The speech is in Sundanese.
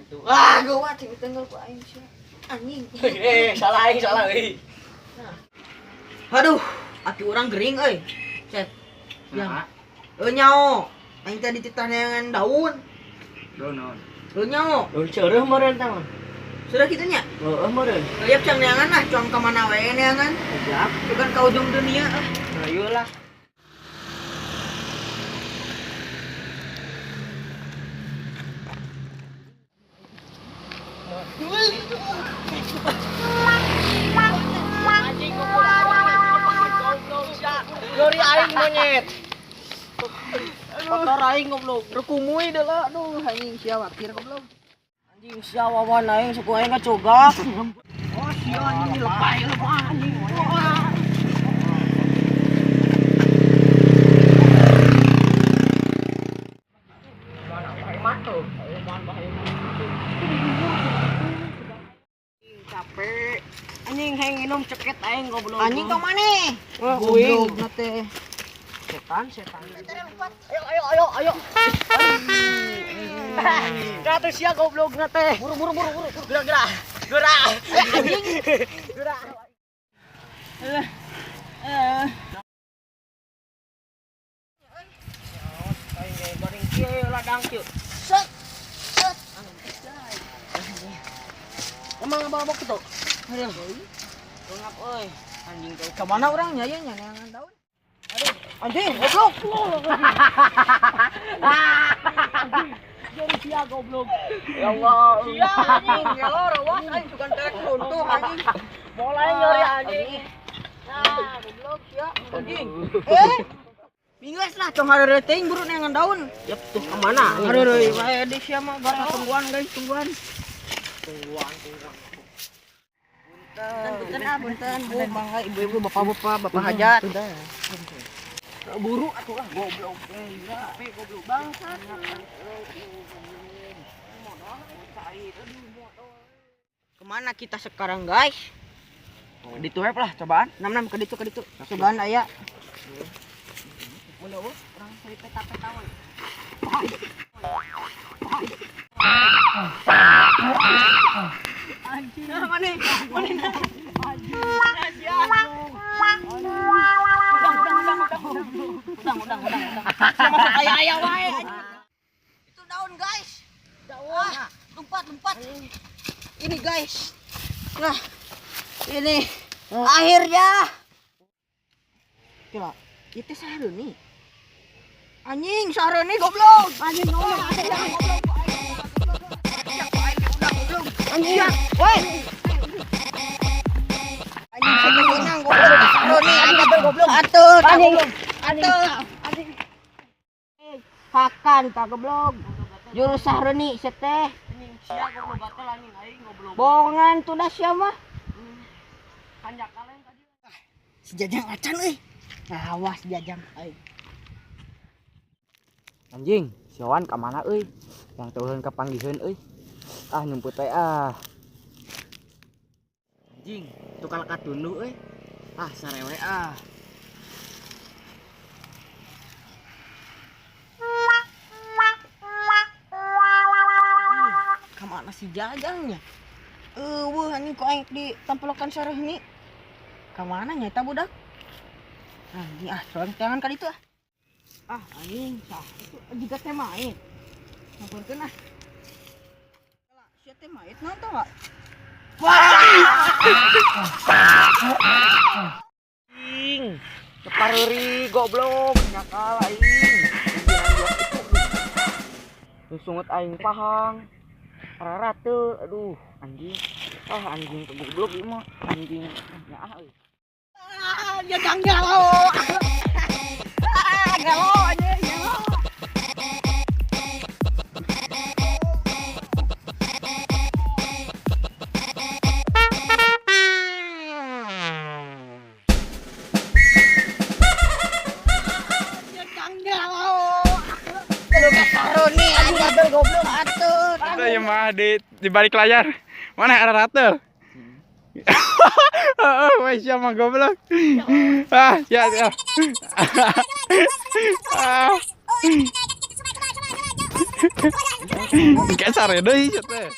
Gitu. Ah, gawat cing tenggal ku aing sia. Anjing. Eh, salah aing salah euy. Aduh, aki urang gering euy. Cep. Yang. Euy nyao. Aing tadi dititah neangan daun. Daun naon? Euy nyao. Daun seureuh meureun tah mah. Sudah kitu nya? Heeh meureun. Lihat cang neangan lah, cuang ka mana wae neangan. Siap. Bukan ka ujung dunia ah. Ayo lah. Anjing goblok sia. Lori aing monyet. Kotor aing goblok. Rekumui dah lah, aduh anjing sia wakir goblok. Anjing sia wawan aing suku aing kacogak. Oh sia anjing lepai lepai anjing. Wah. Capek. Anjing heng minum ceket aing goblok. Anjing ka maneh? Wah, uing. Goblok na teh. Setan, setan. Ayo, ayo, ayo, ayo. Kata sia goblok na teh. Buru buru buru buru. Gerak, gerak. Gerak. Anjing. Gerak. Aing kieu ladang kieu. Set. Set. Emang abang kitu? Aduh. Bengap euy. Anjing teh. Ka mana urang nya nya neangan daun? Aduh, anjing goblok. Jadi sia goblok. Ya Allah. Sia anjing, gelo rawas aing sugan telek runtuh anjing. Mulai nyori anjing. Nah, goblok sia anjing. Eh. Minggues lah, cong hareureuy teuing buru neangan daun. Yep, tuh kemana? Hareureuy wae di sia mah gak tungguan guys, tungguan. Tungguan, tungguan. Punten, punten ah, punten Bu, mangga ibu-ibu, bapak-bapak, bapak hajat. Buru atuh lah goblok. Eh, goblok bangsat. Kemana kita sekarang guys? Di tuwep lah cobaan. Nam nam ke ditu ke ditu. Cobaan aya. Ulah eueuh, urang cari peta-peta we. Anjing. Nah, mana? Mana? Udang, udang, udang, udang. Udang, udang, udang, udang. Sama aya aya wae anjing. Itu daun guys. Daun. Ah, lompat, lompat. Ini guys. Nah, ini akhirnya. Kira, itu sahruni. Anjing, sahruni goblok. Anjing goblok. Goblok. Anjing. Woi. Anjing sebenang goblok. Sahruni anjing goblok. Atuh, Anjing. Atuh. Hakan tak goblok. Jurus sahruni seteh. Anjing sia goblok batal anjing aing goblok. Bohongan tuh dah siapa? Kanjak kalian tadi. Si Jajang acan euy. Awas Jajang euy. Anjing, si Wawan ka mana euy? Yang teuheun kapanggiheun euy. Ah nyumput teh ah. Anjing, tukang kadundu euy. Ah sarewe ah. Kamana si Jajangnya? Eueuh anjing ku aing di tamplokan sarehni. Kamana nya eta budak? Anjing ah, soang tangan ka ditu ah. Ah anjing, sah itu jiga teh main. Sampeurkeun ah. Kala sia teh main naon tau gak? Anjing, kepareuri goblok, nyakal aing. Sungut aing pahang. Rarate, aduh, anjing. Ah, anjing goblok ieu mah, anjing. Nyaah euy. Ah, Jajang gelo. Ah, gelo anjing, gelo. Jajang gelo. Lu kasaroni anjing goblok atuh. Itu ya mah di balik layar. Mana ada rate? Heeh, weh siapa goblok. Ah, ya ya. Ah. Kayak sare deui sia teh.